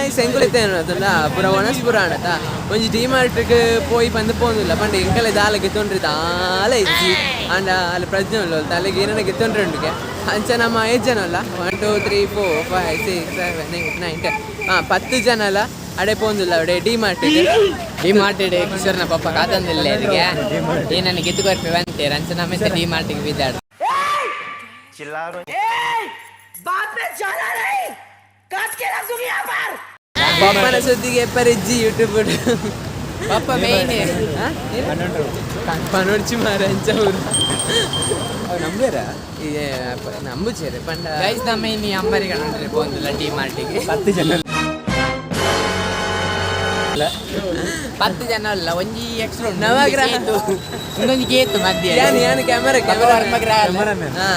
Guys, ಎಂಕುಲು ಪೂರ ಒಣಸ್ ಪೂರ ಆಣತ ಒಂಜಿ ಡಿ ಮಾರ್ಟ್ಗೆ ಪೋಯಿ ಪಂದ್ ಪೋಂದಿಲ್ಲ ಪಂಡ ಎಂಕಲೆ ದಾಲ ಗೆತ್ತೊಂಡ್ರಿ ದಾಲ ಇಜ್ಜಿ. ಆಂಡ ಅಲ್ಲಿ ಪ್ರಜ್ಞೆ ಉಲ್ಲ ತಲೆಗೆ ಏನೇನ ಗೆತ್ತೊಂಡ್ರಿ ಉಂಡುಗೆ. ಅಂಚ ನಮ್ಮ ಐದು ಜನ ಅಲ್ಲ, 1 2 3 4 5 6 7 8 9 10, ಹಾಂ 10 ಜನ ಅಲ್ಲ ಅಡೆ ಪೋಂದಿಲ್ಲ ಅಡೆ ಡಿ ಮಾರ್ಟಿಗೆ. ಡಿ ಮಾರ್ಟ್ ಕಿಶೋರ್ನ ಪಪ್ಪ ಕಾತಂದಿಲ್ಲ ಇದಕ್ಕೆ ಈ ನನಗೆ ಗೆದ್ದು ಕೊರ್ಪೆ ಬಂತೇರು. ಅಂಚ ನಮ್ಮ ಡಿ ಮಾರ್ಟಿಗೆ ಬಿದ್ದಾಡು. ಪಪ್ಪನ ಸುದ್ದಿಗೆ ಎಪ್ಪರಿಜ್ಜಿ ಯೂಟ್ಯೂಬ್. ಪಪ್ಪ ಮೇಯ್ನ್. ಪನೊಡ್ಚಿ ಮಾರ ಅಂಚ ಊರು. ನಂಬೇರ? ನಂಬುಚೇರೆ ಪಂಡ. ಗೈಸ್, ನಮ್ಮ ಇನ್ನು ಅಂಬರಿಗೆ ನೋಡ್ರಿ ಪೋಂದಿಲ್ಲ ಡಿ ಮಾರ್ಟಿಗೆ. 10 ಜನ. 10 ಜನ ಅಲ್ಲ, ಒಂಜಿ ಎಕ್ಸ್ಟ್ರಾ ಉಂಟು. ನವಗ್ರಹ. ಕೇತು. ಇನ್ನೊಂದು ಕೇತು ಮಧ್ಯ. ಯಾನ್ ಯಾನ್ ಕ್ಯಾಮರಾ ಕ್ಯಾಮರಾ. ವರ್ಮ ಗ್ರಹ ಅಲ್ಲ. ಹಾ,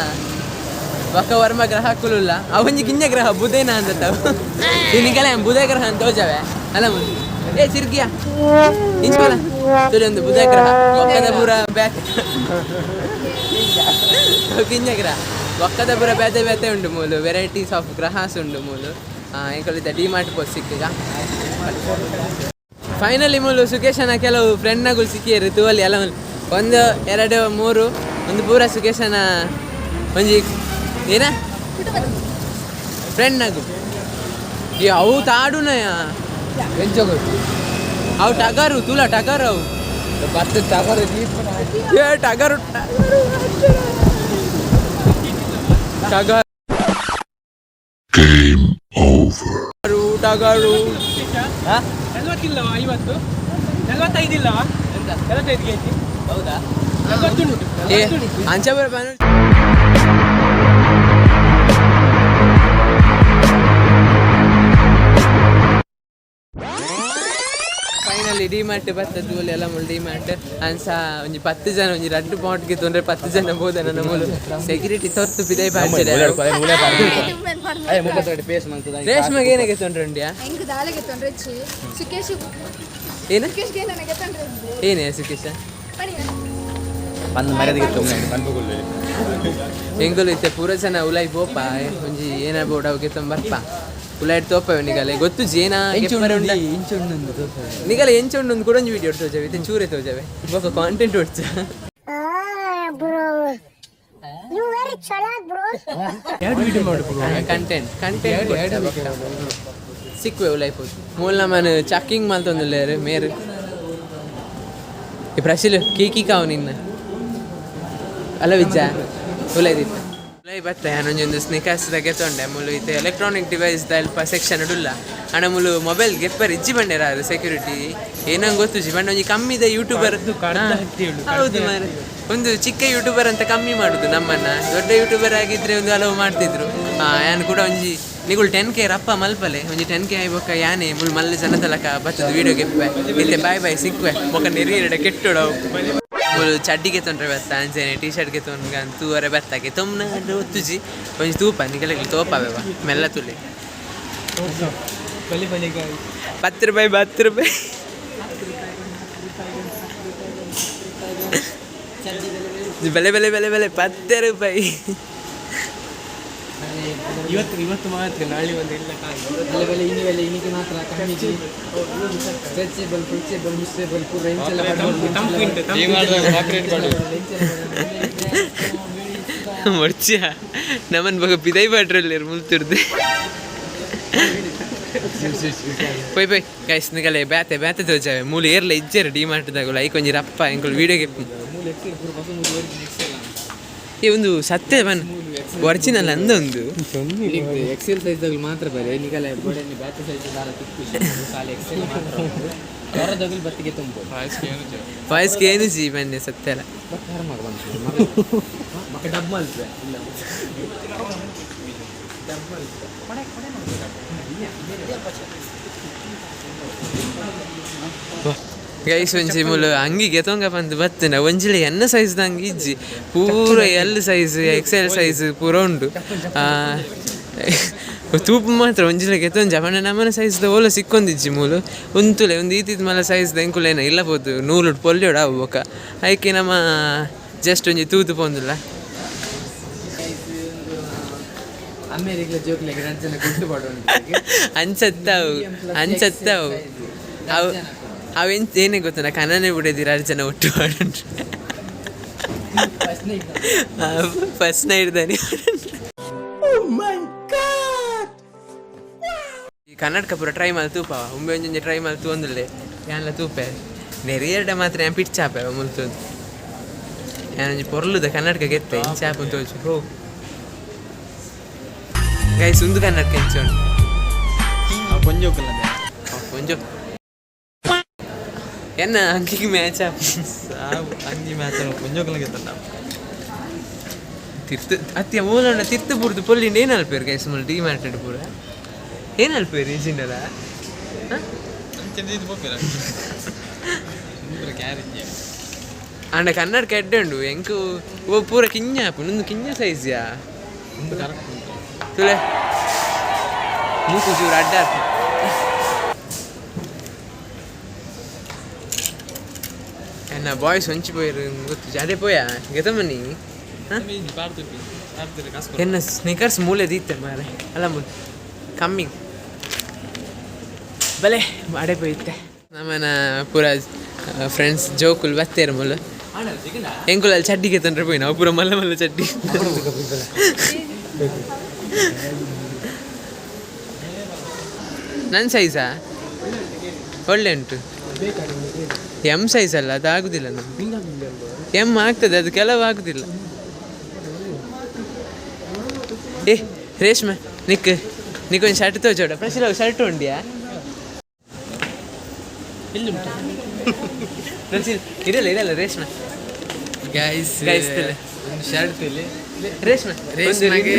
ಬೊಕ್ಕ ವರ್ಮ ಗ್ರಹ ಕುಲುಲ್ಲ. ಅವೊಂಜಿ ಕಿಂಜ ಗ್ರಹ ಬುಧೇನ ಅಂತ ತಾವು ನಿಗಲ ಬುಧ ಗ್ರಹ ಅಂತ ತೋಜವೆ ಅಲ್ಲ. ಏ ಚಿರ್ಗಿಯ ಇಂಚೋಲ ತುಳಿ ಒಂದು ಬುಧ ಗ್ರಹ ಬೊಕ್ಕದ ಪೂರ ಬ್ಯಾತೆ ಕಿಂಜ ಗ್ರಹ ಬೊಕ್ಕದ ಪೂರ ಬೇತೆ ಬೇತೆ ಉಂಡು. ಮೂಲು ವೆರೈಟೀಸ್ ಆಫ್ ಗ್ರಹಾಸ್ ಉಂಡು ಮೂಲು. ಎಂಕುಲು ಡಿ ಮಾರ್ಟ್ ಪೋಸ್ ಸಿಕ್ಕಗ. ಫೈನಲಿ ಮೂಲು ಸುಕೇಶನ ಕೆಲವು ಫ್ರೆಂಡ್ನಗಳು ಸಿಕ್ಕಿಯರು ತೂವಲ್ಲಿ ಎಲ್ಲ. ಒಂದು ಎರಡು ಮೂರು ಒಂದು ಪೂರ ಸುಕೇಶನ ಒಂಜಿ ಏನ ಫ್ರೆಂಡ್ನಗು. ಈ ಅವು ತಾಡುನಯ. ಅವು ಟಗರು ತುಲ ಟಗರು ಅವು. 10 ಟಗರು. ಏ ಟಗರು ಟಗರು. Game over. ಟಗರು. 40 ಇಲ್ಲವಾ? 50, 45 ಇಲ್ಲವಾ? 45 ಕೆಜಿ. ಹೌದಾ? 40 ಉಂಟು. ಏ ಅಂಚ ಬರ ಬನ. ಫೈನಲಿ ಡಿ ಮಾರ್ಟ್ ಬರ್ತದೆ ಅಲ್ಲಿ ಎಲ್ಲ ಮುಳ್ಳು ಡಿ ಮಾರ್ಟ್ ಅನ್ಸ. ಒಂಜಿ 10 ಜನ ಒಂಜಿ ರಡ್ಡು ಪಾಟ್ಗೆ ತೊಂದ್ರೆ 10 ಜನ ಬೋದ ನನ್ನ ಮೂಲು ಸೆಕ್ಯೂರಿಟಿ ತೊರ್ತು ಪಿದೈ ಪಾಡ್ಚರೆ. ರೇಷ್ಮೆಗೆ ಏನಕ್ಕೆ ತೊಂದ್ರೆ ಉಂಡ್ಯಾ? ಎಂಕ್ ದಾಲೆಗೆ ತೊಂದ್ರೆ ಸುಕೇಶ್. ಏನ? ಸುಕೇಶ್ಗೆ ನನಗೆ ತೊಂದ್ರೆ. ಏನೇ ಸುಕೇಶ? ಬಂದು ಮರ್ಯಾದೆಗೆ. ಎಂಗುಲು ಇತ್ತೆ ಪೂರ ಜನ ಉಲಾಯ್ ಪೋಪ ಒಂಜಿ ಏನ ಬೋಡ ಅವು ಬರ್ಪ ಉಲಾಯ್ಡ್ ತೋಪ. ನಿಗಲೆ ಗೊತ್ತು ಜೇನ ಕೆಪ್ಪರೆ ಉಂಡ. ನಿಗಲೆ ಎಂಚ ಉಂಡು ಒಂದು ಕೂಡ ಒಂಜಿ ವಿಡಿಯೋ ತೋಜವೆ ಇತ್ತೆ ಚೂರೆ ತೋಜವೆ ಬೊಕ ಕಾಂಟೆಂಟ್ ಒಡ್ಚ. Bro, you very chalak, bro. Content content ಸಿಕ್ಕುವೆ ಉಲಾಯ್ ಪೋತು. ಮೂಲ ನಮ್ಮನು ಚಕ್ಕಿಂಗ್ ಮಲ್ತೊಂದುಲ್ಲೇರು ಮೇರು. ಈ ಪ್ರಶಿಲ್ ಕೀಕಿ ಕಾವು ನಿನ್ನ ಅಲ್ಲ ವಿಜ್ಜ ಉಲೈದಿತ್ತು ಉಲೈ ಬತ್ತ. ಒಂಜೊಂದು ಸ್ನಿಕರ್ಸ್ ಗೆತ್ತೊಂಡೆ. ಮುಲು ಇತ್ತೆ ಎಲೆಕ್ಟ್ರಾನಿಕ್ ಡಿವೈಸ್ ಅಲ್ಪ ಸೆಕ್ಷನ್ ಉಲ್ಲ ಅಣ್ಣ. ಮುಲು ಮೊಬೈಲ್ ಗೆಪ್ಪರ್ ಇಜ್ಜಿ ಬಂಡೇರ ಸೆಕ್ಯೂರಿಟಿ ಏನಂಗ್ ಗೊತ್ತುಜಿ ಬಂಡ. ಒಂಜಿ ಕಮ್ಮಿದ ಯೂಟ್ಯೂಬರ್. ಹೌದು ಮಾರ್ರೆ, ಒಂದು ಚಿಕ್ಕ ಯೂಟ್ಯೂಬರ್ ಅಂತ ಕಮ್ಮಿ ಮಾಡುದು ನಮ್ಮನ್ನ. ದೊಡ್ಡ ಯೂಟ್ಯೂಬರ್ ಆಗಿದ್ರೆ ಒಂದು ಹಲವು ಮಾಡ್ತಿದ್ರು. ಯಾನ್ ಕೂಡ ಒಂಜಿ ನಿಗುಲ್ 10K ರಪ್ಪ ಮಲ್ಪಲೆ. ಒಂಜಿ 10K ಆಯ್ಬೊಕ್ಕ ಯಾನೆ ಮುಲ್ ಮಲ್ಲ ಜನ ತಲಕ ಬತ್ತದ ವಿಡಿಯೋ ಗೆಪ್ಪೆ. ಇತ್ತೆ ಬಾಯ್ ಬಾಯ್, ಸಿಕ್ಕುವೆ ಬೊಕ್ಕ. ನೆರಿಯಡ ಕೆಟ್ಟುಡವು. ಮುಲು ಚಡ್ಡಿಗೆ ತೊಂದ್ರೆ ಬತ್ತ ಅಂಚೆನೆ ಟಿ ಶರ್ಟ್ಗೆ ತೊಂದ್ರೆ ತೂವರೆ ಬತ್ತಾಗೆ ತೊಮ್ನ ಒತ್ತುಜಿ. ಒಂಜಿ ತೂಪ ನಿಗಲೆಗ್ ತೋಪವೆ ಮೆಲ್ಲ ತುಲಿ. ಬಲಿ ಬಲಿ. 10 ರೂಪಾಯಿ, 10 ರೂಪಾಯಿ. ಬೆಲೆ ಬೆಲೆ ಬೆಲೆ ಬೆಲೆ 10 ರೂಪಾಯಿ. ಇವತ್ತು ಇವತ್ತು ಮಾತ್ರ, ನಾಳೆ ಒಂದು ಇಲ್ಲ ಕಾಯಿ. ಬೆಲೆ ಬೆಲೆ ಇನಿ ಬೆಲೆ ಇನಿಗೆ ಮಾತ್ರ ಕಮ್ಮಿ. ಸ್ಟ್ರೆಚಬಲ್ ಫ್ಲೆಕ್ಸಿಬಲ್ ಮಿಸ್ಟೇಬಲ್ ಪೂರ ಇಂಚೆಲ್ಲ. ತಂಪು ಉಂಟು, ತಂಪು. ಮೊರ್ಚಿಯ ನಮ್ಮನ್ ಬಗ ಬಿದೈ ಬಾಟ್ರಲ್ಲಿ ಮುಲ್ತಿರ್ದು. ಪೋಯ್ ಪೋಯ್ ಗೈಸ್, ನಿಗಲೆ ಬ್ಯಾತೆ ಬ್ಯಾತೆ ತೋಜಾವೆ. ಮೂಲು ಏರ್ಲ ಇಜ್ಜೆರ್ ಡಿ ಮಾರ್ಟ್ದಾಗುಲ. ಐಕ್ ಒಂಜಿ ರಪ್ಪ ಎಂಕುಲು ವೀಡಿಯೋಗೆ. ಈ ಒಂದು ಸತ್ಯ ಬನ್ ಒರಿಜಿನಲ್ ಅಂದ ಒಂದು. ಎಕ್ಸೆಲ್ ಸೈಜ್ ಮಾತ್ರ ಬರೆ ನಿಗಲೆ ಬೋಡೆ ಬ್ಯಾತೆ ಸೈಜ್ ದಾರ ತಿಕ್ಕು ಖಾಲಿ ಎಕ್ಸೆಲ್ ಮಾತ್ರ ಹೊರದಗಲ್ ಬತ್ತಿಗೆ ತುಂಬು. ವಾಯ್ಸ್ಗೆ ಏನು ಜಿ ಬನ್ನಿ ಸತ್ಯ ಅಲ್ಲ. ಮಕ್ಕ ಡಬ್ ಮಲ್ಪೆ ಇಲ್ಲ. ಗೈಸ್, ಒಂಜಿ ಮೂಲು ಅಂಗಿ ಗೆತೊಂಗ ಪಂದ್ ಬತ್ತುಂಡ ಒಂಜಿಲೆ ಎನ್ನ ಸೈಜ್ ಅಂಗಿ ಇಜ್ಜಿ. ಪೂರ ಎಲ್ ಸೈಜ್ ಎಕ್ಸೆಲ್ ಸೈಜ್ ಪೂರ ಉಂಡು. ತೂಪು ಮಾತ್ರ ಒಂಜಿಲೆ ಗೆತೊಂಜ ಪಂಡ ನಮ್ಮನ ಸೈಜ್ ಓಲ ಸಿಕ್ಕೊಂದಿಜ್ಜಿ ಮೂಲು. ಉಂತುಲೆ ಒಂದು ಈತಿದ್ ಮಲ್ಲ ಸೈಜ್ ಎಂಕುಲೇನ ಇಲ್ಲ ಪೋತು ನೂಲು ಪೊಲ್ಯೋಡು ಅವು ಬೊಕ. ಐಕೆ ನಮ್ಮ ಜಸ್ಟ್ ಒಂಜಿ ತೂತು ಪೋಂದುಲ್ಲ. ಅಮೇರಿಕಲ ಜೋಕ್ಲೆಗ್ ರಡ್ಡ್ ಜನ ಗುಡ್ಡು ಪಾಡೊಂಡು. ಅಂಚತ್ತಾವು ಅಂಚತ್ತಾವು. ಅವು ಅವೆಂಚ ಏನೇ ಗೊತ್ತುಂಡ, ಕನನೆ ಬಿಡದಿರ ರಡ್ಡ್ ಜನ ಒಟ್ಟು ಪಾಡೊಂಡು. ಫಸ್ಟ್ ನೈಟ್ ದಾನಿ. ಈ ಕನ್ನಡಕ ಪೂರ ಟ್ರೈ ಮಲ್ತು ತೂಪವ, ಉಂಬೆ ಒಂಜೊಂಜಿ ಟ್ರೈ ಮಲ್ತು ಒಂದುಲ್ಲೆ ಯಾನ್ಲ ತೂಪೆ. ನೆರಿಯರ್ಡ ಮಾತ್ರ ಯಾನ್ ಪಿಚ್ಚಾಪೆ ಮುಲ್ತು. ಯಾನೊಂಜಿ ಪೊರ್ಲುದ ಕನ್ನಡಕ ಗೆತ್ತೆ, ಇಂಚಾಪು ತೋಜು. ಹೋ ಗೈಸ್, ಉಂದು ಕನ್ನಡಕ ಎಂಚ ಉಂಡು? ಪೊಂಜೋಕಲ್ಲ. ಒಂಜೊ ಎನ್ನ ಅಂಕಿಗೆ ಮ್ಯಾಚ್ ಆಪ್. ಅಂಜಿ ಮ್ಯಾಚ್ ಪೊಂಜೋಕಲ್ಲ ಗೆತ್ತಲ್ಲ. ತಿರ್ತು ಅತ್ಯ ಮೂಲಂಡ ತಿರ್ತು ಪೂರ್ದು ಪೊಲ್ಲಿಂಡ. ಏನು ಅಲ್ಪೇರು ಗೈಸ್, ಮುಲ್ ಡಿ ಮಾರ್ಟೆಡ್ ಪೂರ ಏನು ಅಲ್ಪೇರು ಈಜಿಂಡಲ? ಅಂಚೆ ಪೋಪೇರ ಕ್ಯಾರೇಜ್. ಆಂಡ ಕನ್ನಡಕ ಎಡ್ಡೆ ಉಂಡು ಎಂಕು. ಓ ಪೂರ ಕಿಂಜ ಆಪುಂಡು ಉಂದು, ಕಿಂಜ ಸೈಜ್ಯಾ. ಉಂದು ಕರೆಕ್ಟ್ ಉಂಟು. ತುಲೆ, ಮೂಕು ಚೂರು ಅಡ್ಡ ಆಪು. ಎನ್ನ ಬಾಯ್ಸ್ ಒಂಚಿ ಪೋಯಿರು ಗೊತ್ತು, ಅದೇ ಪೋಯಾ ಗೆತಮನಿ. ಎನ್ನ ಸ್ನಿಕರ್ಸ್ ಮೂಲೆ ದೀತೆ ಮಾರೆ. ಅಲ್ಲ, ಮೂಲೆ ಕಮ್ಮಿ ಬಲೆ ಅಡೆ ಪೋಯಿತ್ತೆ. ನಮ್ಮನ ಪೂರ ಫ್ರೆಂಡ್ಸ್ ಜೋಕುಲ್ ಬತ್ತೇರು ಮುಲ್ಲು. ಎಂಕುಲ ಅಲ್ಲಿ ಚಡ್ಡಿಗೆ ತಂದ್ರೆ ಪೋಯಿ ನಾವು ಪೂರ ಮಲ್ಲ ಮಲ್ಲ ಚಡ್ಡಿ. ನನ್ನ ಸೈಜಾ ಒಳ್ಳೆ ಉಂಟು. ಎಮ್ ಸೈಜ್ ಅಲ್ಲ, ಅದು ಆಗುದಿಲ್ಲ ನಮ್ಗೆ. ಎಮ್ ಆಗ್ತದೆ, ಅದು ಕೆಲವು ಆಗುದಿಲ್ಲ. ಏ ರೇಷ್ಮೆ, ನಿಕ್ ನಿಕ್ ಒಂದು ಶರ್ಟ್ ತೋಜೋಡ. ಪ್ರಶೀಲ, ಶರ್ಟ್ ಉಂಡಿಯಾ? ಪ್ರಶೀಲ್ ಇರಲ್ಲ ಇರಲ್ಲ ರೇಷ್ಮೆ. ಗೈಸ್. Guys, ತುಲೆ. ಒಂದು ಶರ್ಟ್ ತುಲೆ. ರೇಷ್ಮೆ. ರೇಷ್ಮೆಗೆ.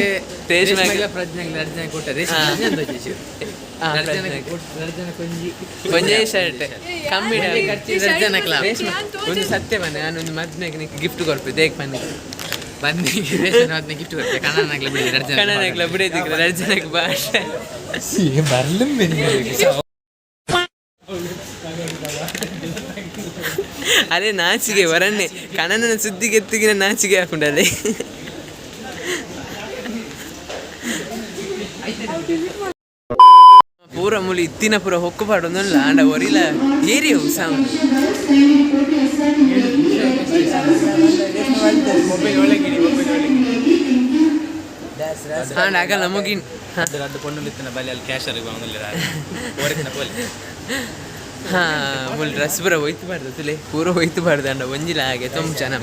ರೇಷ್ಮೆಗೆ. ರೇಷ್ಮೆಗೆ ಪ್ರಜ್ಞೆಗೆ ರಡ್ಡ್ ಜನ ಕೊಟ್ಟ ರೇಷ್ಮೆ. ಹಾ. ಪ್ರಜ್ಞೆ ಅಂತ వచ్చేసి. ಹಾ, ರಡ್ಡ್ ಜನ ಪ್ರಜ್ಞೆಗೆ. ಕೊಟ್ಟು ರಡ್ಡ್ ಜನ ಕೊಂಜಿ. ಒಂಜೇ ಶರ್ಟ್ ಕಮ್ಮಿ. ಖರ್ಚು ರಡ್ಡ್ ಜನಕ್ಲ. ರೇಷ್ಮೆ, ಒಂದು ಸತ್ಯ ಬನ್ನಿ, ನಾನು ಒಂದು ಮದ್ಮೆಗೆ ನಿಕ್ ಗಿಫ್ಟ್ ಕೊರ್ಪೆ ದೇಕ್ ಬನ್ನಿ. ಬನ್ನಿ, ರೇಷ್ಮೆ ಅದನ್ನ ಗಿಫ್ಟ್ ಕೊಟ್ಟೆ. ಕನ್ನಡನಾಗ್ಲ ಬಿಡಿ ರಡ್ಡ್ ಜನ. ಕನ್ನಡಕ್ಲ ಬಿಡದಿಕ್ರೆ ರಡ್ಡ್ ಜನಕ್ಕೆ ಭಾಷೆ. ಬರ್ಲು. ಅರೆ ನಾಚಿಗೆ ವರನ್ನೇ ಕಣ್ಣನ ಸುದ್ದಿಗೆ ಎತ್ತಿಗಿನ ನಾಚಿಗೆ ಹಾಕೊಂಡಲ್ಲಿ. ಪೂರ ಮುಲಿ ಇತ್ತಿನ ಪೂರ ಹೊಕ್ಕು ಪಾಡೊಂದುಲ್ಲ. ಆಂಡ ಒರಿಲ ಏರಿಯವು ಸೌಂಡ್. ಮೊಬೈಲ್ ಒಳಗಿಡಿ, ಮೊಬೈಲ್ ಒಳಗಿಡಿ. ಆಂಡ ಆಗಲ್ಲ ಮುಗಿನ್. ಅದು ಪೊಣ್ಣುಲು ಇತ್ತಿನ ಬಲಿ ಅಲ್ಲಿ ಕ್ಯಾಶರ್ ಬಂದಿಲ್ಲ ಓರಿತ್ತಿನ ಪೋಲಿ. ಹಾ, ಮುಲ್ ಡ್ರೆಸ್ ಪೂರ ಹೋಯ್ತು ಬಾರ್ದು ತುಲೆ, ಪೂರ ಹೋಯ್ತು ಬಾರ್ದು. ಅಂಡ ಒಂಜಿಲ ಹಾಗೆ ತುಂಬ ಜನ.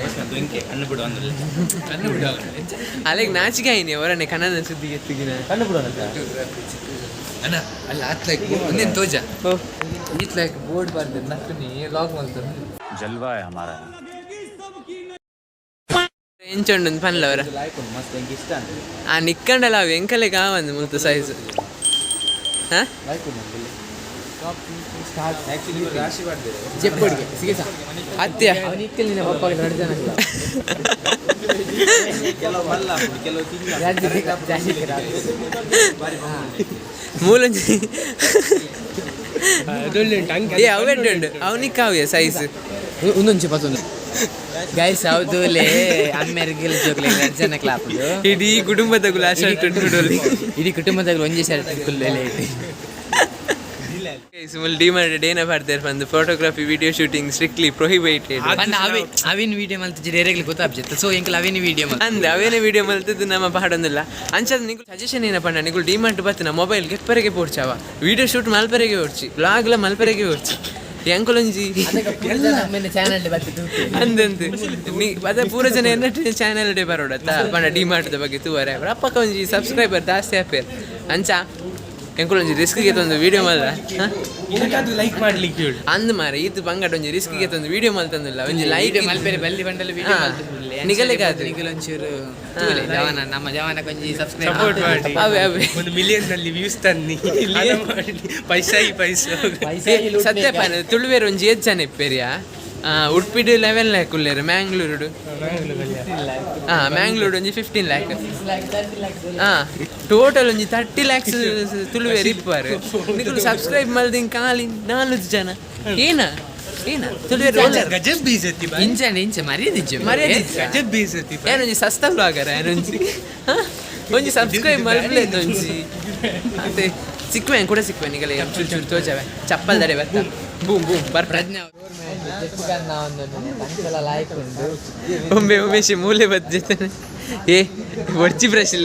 ಇಂಕೆ ಕಣ್ಣು ಬಿಡು ಅಂದಿಲ್ಲ. ಕಣ್ಣು ಬಿಡು. ಅಲ್ಲಿಗೆ ನಾಚಿಗೆ ಆಯ್ನಿ ಅವರನ್ನೇ ಕನ್ನಡ ಸುದ್ದಿಗೆ ಎತ್ತಿಗಿನ. ಕಣ್ಣು ಬಿಡು. ಅಣ್ಣ, ಅಲ್ಲ ಅತ್ಲೈಕ್ ಒಂದೇನು ತೋಜ. ಓ. ಈತ್ಲೈಕ್ ಬೋರ್ಡ್ ಬರ್ದು ನಕ್ಕುನಿ ಲಾಕ್ ಮಾಡ್ತಾರೆ. जलवा है हमारा। ಎಂಚೊಂಡು ಪನ್ಲ ಅವರ. ಲಾಯ್ಕ್ ಉಂಟು ಮಸ್ತ್, ಎಂಕ್ ಇಷ್ಟ ಅಂತ. ಆ ನಿಕ್ಕಂಡಲ ಅವು ಎಂಕಲೆಗೆ ಆವಂದು ಮುಲ್ತ ಸೈಜ್. ಹಾ. ಲಾಯ್ಕ್ ಉಂಟು ಆಕ್ಚುಲಿ ರಾಶಿ ಮಾಡ್ತಾರೆ. ಜೆಪ್ಪಡಿಗೆ ಸಿಗಿಸ. ಅತ್ಯ. ಅವನು ಇಕ್ಕಲ್ಲಿ ನಿನ್ನ ಪಪ್ಪಾಗಿ ಎರಡು ಜನ. ಕೆಲವು ಮಲ್ಲ ಹಾಕುದು, ಕೆಲವು ಕಿಂಗ್. ಮೂಲೊಂಜಿ. ಅದೊಳ್ಳೆ ಉಂಟು ಅಂಕ. ಏ, ಅವೆಡ್ಡು ಉಂಡು ಅವನಿಗೆ ಕಾವ್ಯ ಸೈಜ್. ಒಂದೊಂಚು ಪತ್ತೊಂದು ಗೈಸ್ ಹೌದು ಲೇ ಅಮ್ಮೆರ್ಗಿಲ್ ಜೋಗ್ಲೆ ಎರಡು ಜನ ಕ್ಲಾಪುಡು. ಇಡೀ ಕುಟುಂಬದ ಗುಲ ಶರ್ಟ್ ಉಂಟು. ಇಡೀ ಕುಟುಂಬದಾಗ ಒಂಜೇ ಶರ್ಟ್ ಕುಲ್ಲೆಲೆ. ಮುಲ್ ಡಿ ಮಾಡಿ ಡೇನ ಪಾಡ್ತೇರ್ ಬಂದು photography, video shooting strictly prohibited. ಪಂಡ ಅವೆ ಅವಿನ ವಿಡಿಯೋ ಮಲ್ತಿದ್ರೆ ಏರೆಗ್ಲಿ ಗೊತ್ತಾಪ್ಜೆತ್ತ. ಸೊ ಎಂಕಲ್ ಅವಿನ ವಿಡಿಯೋ ಮಲ್ತ. ಅಂದ್ ಅವೇನೆ ವಿಡಿಯೋ ಮಲ್ತದ್ದು ನಮ್ಮ ಪಾಡೊಂದಿಲ್ಲ. ಅಂಚದ ನಿಗುಲ್ ಸಜೆಷನ್ ಏನಪ್ಪ, ನಿಗುಲ್ ಡಿ ಮಾರ್ಟ್ ಬತ್ತಿನ ಮೊಬೈಲ್ ಗೆಪ್ಪರೆಗೆ ಪೋಡ್ಚಾವ, ವಿಡಿಯೋ ಶೂಟ್ ಮಲ್ಪರೆಗೆ ಓಡ್ಚಿ, ವ್ಲಾಗ್ಲ ಮಲ್ಪರೆಗೆ ಓಡ್ಚಿ. ಎಂಕುಲೊಂಜಿ ಚಾನಲ್ ಬತ್ತಿದ್ದು. ಅಂದಂತೆ ನೀ ಅದ ಪೂರ ಜನ ಎನ್ನ ಚಾನೆಲ್ ಡೇ ಬರೋಡತ್ತ ಪಂಡ ಡಿ ಮಾರ್ಟ್ದ ಬಗ್ಗೆ ತೂವರೆ ಅಪ್ಪಕ್ಕ ಒಂಜಿ ಸಬ್ಸ್ಕ್ರೈಬರ್ ಜಾಸ್ತಿ ಆಪೇರ್. ಅಂಚ ಎಂಕುಲೊಂಜಿ ರಿಸ್ಕ್ಗೆ ತಂದು ವಿಡಿಯೋ ಮಲ್ಲ. ಏನಕ್ಕಾದ್ರೂ ಲೈಕ್ ಮಾಡ್ಲಿಕ್ಕೆ ಹೇಳು. ಅಂದ್ ಮಾರೆ, ಈತ್ ಬಂಗಡ ಒಂಜಿ ರಿಸ್ಕ್ಗೆ ತಂದು ವಿಡಿಯೋ ಮಲ್ತಂದಿಲ್ಲ, ಒಂಜಿ ಲೈಕ್. ಮಲ್ಪೆರೆ ಬಲ್ಲಿ ಬಂಡಲ ವಿಡಿಯೋ. ಹಾ. ನಿಗಲೆಗಾದು. ನಿಗಲೊಂಚೂರು ತೂಲೆ, ಜವಾನ ನಮ್ಮ ಜವಾನ ಕೊಂಜಿ ಸಬ್ಸ್ಕ್ರೈಬ್. ಸಪೋರ್ಟ್ ಮಾಡಿ. ಅವೇ ಅವೇ. ಒಂದು ಮಿಲಿಯನ್ ನಲ್ಲಿ ವ್ಯೂಸ್ ತನ್ನಿ, ಅದು ಮಾಡಿ. ಪೈಸಾ ಈ ಪೈಸಾ. ಸತ್ಯ ಪಾನ ತುಳುವೇರು ಒಂಜಿ ಏತ್ ಜನ ಇಪ್ಪೇರಿಯಾ? ಉಡುಪಿಡು 11 ಲ್ಯಾಕ್ ಉಲ್ಲೇರು, ಮ್ಯಾಂಗ್ಳೂರುಡು, ಹಾ, ಮ್ಯಾಂಗ್ಳೂರು ಒಂಜಿ 15 ಲ್ಯಾಕ್. ಹಾ, ಟೋಟಲ್ ಒಂಜಿ 30 ಲ್ಯಾಕ್ಸ್ ತುಳುವೇರು ಇಪ್ಪಾರು. ನಿಕುಲು ಸಬ್ಸ್ಕ್ರೈಬ್ ಮಲ್ದಿಂಗ್ ಖಾಲಿ ನಾಲ್ಕು ಜನ. ಏನ ಏನ ತುಳುವೇರು ಒಲ್ಲೆರ್? ಗಜಬ್ ಬೀಸತಿ ಬಾ. ಇಂಚ ಇಂಚ ಮರ್ಯಾದೆ ಇಜ್ಜಿ. ಮರ್ಯಾದೆ ಇಜ್ಜಿ. ಗಜಬ್ ಬೀಸತಿ ಬಾ. ಏನೊಂಜಿ ಸಸ್ತ ಬ್ಲಾಗರ ಏನೊಂಜಿ. ಒಂಜಿ ಸಬ್ಸ್ಕ್ರೈಬ್ ಮಲ್ಪಲೆ ಒಂಜಿ ಅತ್ತೆ ಸಿಕ್ಕುವೆ ಕೂಡ ಸಿಕ್ಕುವೆ ನಿಗಲೆ ಚೂರು ಚೂರು ತೋಜವೆ ಚಪ್ಪಲ್ ದಡೆ ಬತ್ತ ಬೂಮ್ ಬೂಮ್ ಬರ್ ಪ್ರಜ್ಞಾ ಒಮ್ಮೆ ಉಮೇಶ್ ಮೂಲೆ ಬತ್ ಜೊತೆ ಏ ಒರ್ಚಿ ಬ್ರಷ್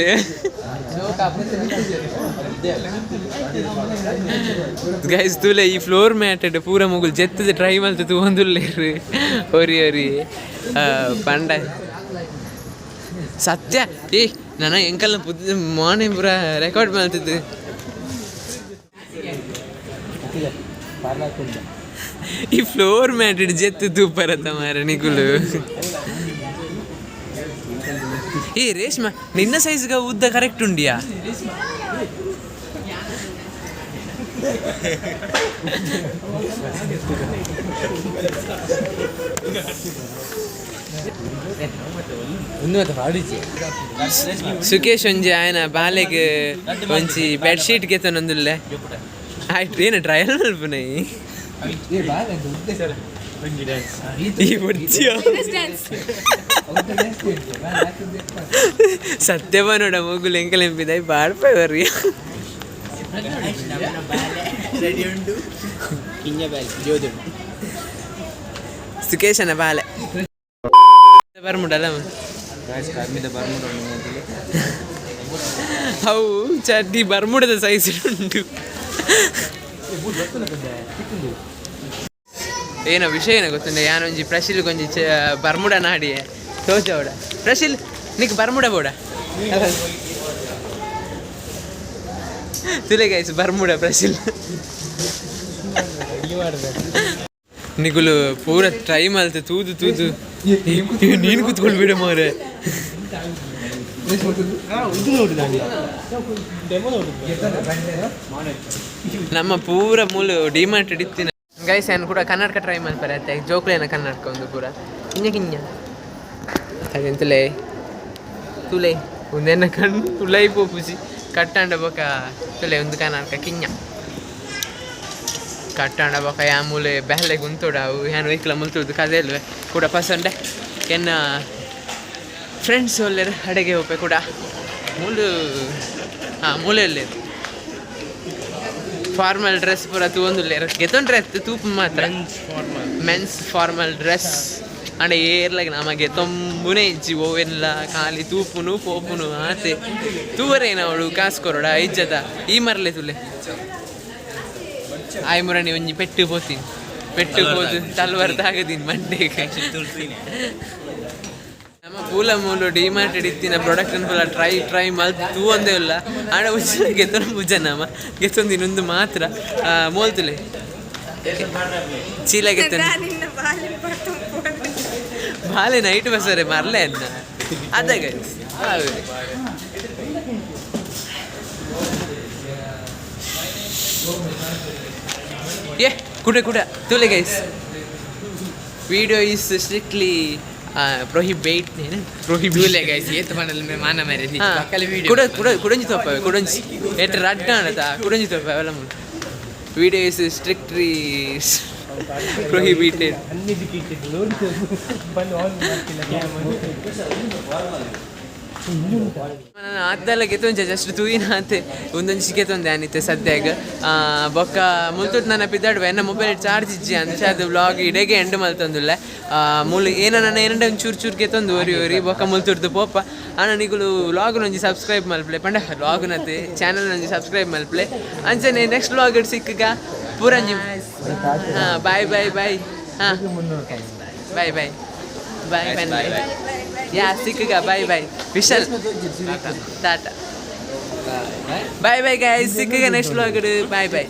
ಗೈಸ್ ತೂಲೆ ಈ ಫ್ಲೋರ್ ಮ್ಯಾಟ್ ಪೂರ ಮುಗುಲ್ ಜೆತ್ತದ ಟ್ರೈ ಮಲ್ತ ತೂವೊಂದುಲ್ಲೆರ್ ಒರಿ ಒರಿ ಪಂಡ ಸತ್ಯ ಏ ನನ ಎಂಕಲ್ನ ಪುದ್ ಮಾರ್ನಿಂಗ್ ಪೂರ ರೆಕಾರ್ಡ್ ಮಲ್ತದ್ದು. ಈ ಫ್ಲೋರ್ ಮ್ಯಾಟ್ ಜೆತ್ತು ತೂಪರತ್ತ ಮಾರ ನಿಕುಲು. ಏ ರೇಷ್ಮಾ, ನಿನ್ನ ಸೈಜ್ಗ ಉದ್ದ ಕರೆಕ್ಟ್ ಉಂಡಿಯಾ? ಸುಕೇಶ್ ಒಂಜಿ ಆಯನ ಬಾಲೆಗ್ ಒಂಜಿ ಬೆಡ್ಶೀಟ್ ಗೆತೊನೊಂದುಲ್ಲೆ. ಆಯ್ತು, ಏನು ಟ್ರಯಲ್ ಮಲ್ಪುನೈ ಈ ಬೊಡ್ಚಿಯೋ? ಸತ್ಯ ನೋಡ ಮೊಗುಲು ಎಂಕಲೆಂಪಿದಾಯ್ ಬಾಡ್ಪೈ ಬರ್ರಿ. ಸುಕೇಶನ ಬಾಲೆ ಬರ್ಮುಡಲ್ಲ. ಅವು ಚಡ್ಡಿ ಬರ್ಮುಡದ ಸೈಜ್ ಉಂಟು. ಏನೋ ವಿಷಯ ಏನೋ ಗೊತ್ತುಂಡೆ, ಯಾನೊಂಜಿ ಪ್ರಶಿಲ್ ಒಂಜಿ ಬರ್ಮುಡ ನಾಡಿಯೆ ತೋಜವಡ. ಪ್ರಶಿಲ್, ನಿಕ್ ಬರ್ಮುಡ ಬೋಡ ತುಲೆ ಗೈಸ್, ಬರ್ಮುಡ ಪ್ರಶಿಲ್. ನಿಕುಲು ಪೂರ ಟ್ರೈ ಮಲ್ತ ತೂದು ತೂದು ನೀನು ಕೂತ್ಕೊಳ್ಬೇಡ ಮಾರೆ. ನಮ್ಮ ಪೂರ ಮೂಲು ಡಿಮಾರ್ಟ್ ಇತ್ತಿನ ಗೈಸ್, ಏನು ಕೂಡ ಕನ್ನಡಕ ಟ್ರೈ ಮಲ್ಪರೆ ಅತ್ತೆ. ಜೋಕ್ಲೇನ ಕನ್ನಡಕ ಒಂದು ಪೂರ ಕಿಂಜ ಕಿಂಜ ಅದೆಂತಲೇ ತುಲೆ ಒಂದೆನ್ನ ಕಣ್ಣು ತುಲೈ ಪೋಪುಜಿ ಕಟ್ಟಾಂಡ ಬೊಕ. ತುಲೆ ಒಂದು ಕನ್ನಡಕ ಕಿಂಜ ಕಟ್ಟಾಂಡ ಬೊಕ. ಯಾ ಮೂಲೆ ಬೆಹಲೆ ಗುಂತೋಡ ಅವು ಯಾನ್ ವೆಹಿಕಲ್ ಮುಲ್ತುದು ಕದೆಲ್ವೆ ಕೂಡ ಪಸಂಡೆ. ಎನ್ನ ಫ್ರೆಂಡ್ಸ್ ಒಲ್ಲೆರ್ ಅಡೆಗೆ ಹೋಪೆ ಕೂಡ ಮೂಲು. ಹಾಂ, ಮೂಲೆ ಒಲ್ಲೆರ್ ಫಾರ್ಮಲ್ ಡ್ರೆಸ್ ಪೂರ ತೂವೊಂದುಲ್ಲೆರ್. ಗೆತೊಂಡ್ರೆ ಅತ್ತು ತೂಪು ಮಾತ್ರ. ಮೆನ್ಸ್ ಫಾರ್ಮಲ್ ಡ್ರೆಸ್ ಅಂಡ ಏರ್ಲಾಗ ನಮ ಗೆತೊಂಬುನೇ ಇಜ್ಜಿ. ಓವೆನ್ಲ ಖಾಲಿ ತೂಪುನು ಪೋಪುನು ಆತೆ. ತೂವರೇನ ಅವಳು ಕಾಸು ಕೊರೊಡ ಇಜ್ಜದ ಈ ಮರ್ಲೆ ತುಲೆ ಆಯ್ ಮುರಣಿ ಒಂಜಿ ಪೆಟ್ಟು ಪೋತೀನಿ, ಪೆಟ್ಟು ಪೋದು ತಲ್ವಾರ್ ತಾಗದೀನಿ ಮಂಡೆಗೆ. ನಮ್ಮ ಪೂಲ ಮೂಲು ಡಿಮಾರ್ಟ್ ಇತ್ತಿನ ಪ್ರಾಡಕ್ಟ್ ಪೂಲ ಟ್ರೈ ಟ್ರೈ ಮಲ್ತ್ ತೂವೊಂದೇ ಇಲ್ಲ. ಆಂಡ ಉಜ್ಜ ಗೆತೊನ ಪೂಜ ನಮ ಗೆತೊಂದಿನ ಒಂದು ಮಾತ್ರ ಮೋಲ್ತುಲೆ ಚೀಲ ಗೆತ್ತೊಂದು. ನಿನ್ನ ಬಾಲೆ ಬಾಲೆ ನೈಟ್ ಬಸ್ಸರೆ ಮರ್ಲೆ ಅನ್ನ ಅದ ಗೈಸ್. ಏ ಕುಡ ಕುಡ ತುಲೆ guys, video is strictly prohibit. ತೂಲೆ ಗೈಸ್, ಏತ್ ಪಂಡಲ ಮಾನ ಮೇರೆ ಪಕ್ಕಲೆ ವಿಡಿಯೋ. ಕುಡ ಕುಡ ಕುಡಂಜಿ ತೋಪವೆ ಕುಡಂಜಿ ಎಟ್ ರಡ್ಡ ಅಣತ ಕುಡಂಜಿ ತೋಪವೆ ಅವೆಲ್ಲ. Video is strictly prohibited. ನಾನು ಆದ್ದಲ್ಲ ಗೆತೊಂಜ ಜಸ್ಟ್ ತೂಯಿನ ಆತೆ. ಒಂದೊಂಜಿ ಗೆತೊಂದೆ ಆನಿತ್ತೆ ಸದ್ಯಾಗ. ಬೊಕ್ಕ ಮುಲ್ತುಟ್ ನನ್ನ ಪಿದಾಡುವೆ. ಎನ್ನ ಮೊಬೈಲ್ ಚಾರ್ಜ್ ಇಜ್ಜಿ, ಅಂಚಾದ್ ವ್ಲಾಗ್ ಇಡೆಗೆ ಎಂಡ್ ಮಲ್ತೊಂದುಲ್ಲೆ. ಮೂಲು ಏನ ನನ್ನ ಏನಂಡ ಒಂದು ಚೂರು ಚೂರು ಗೆತೊಂದು ಒರಿ ಒರಿ ಬೊಕ್ಕ ಮುಲ್ತುರ್ದು ಪೋಪ. ಆನ ನಿಗುಲು ವ್ಲಾಗ್ ಒಂಜಿ ಸಬ್ಸ್ಕ್ರೈಬ್ ಮಲ್ಪಲೆ ಪಂಡ ವ್ಲಾಗ್ ನತೆ ಚಾನಲ್ ಒಂಜಿ ಸಬ್ಸ್ಕ್ರೈಬ್ ಮಲ್ಪಲೆ. ಅಂಚನೆ ನೆಕ್ಸ್ಟ್ ವ್ಲಾಗ್ ಸಿಕ್ಕಗ ಪೂರಂಜಿ. ಹಾಂ, ಬಾಯ್ ಬಾಯ್ ಬಾಯ್. ಹಾಂ, bye bye bye bye. Yeah, ಸಿಕ್ಕಗ. Bye bye Vishal, tata, bye bye guys. ಸಿಕ್ಕಗ ನೆಕ್ಸ್ಟ್ ವ್ಲಾಗ್. Bye boy.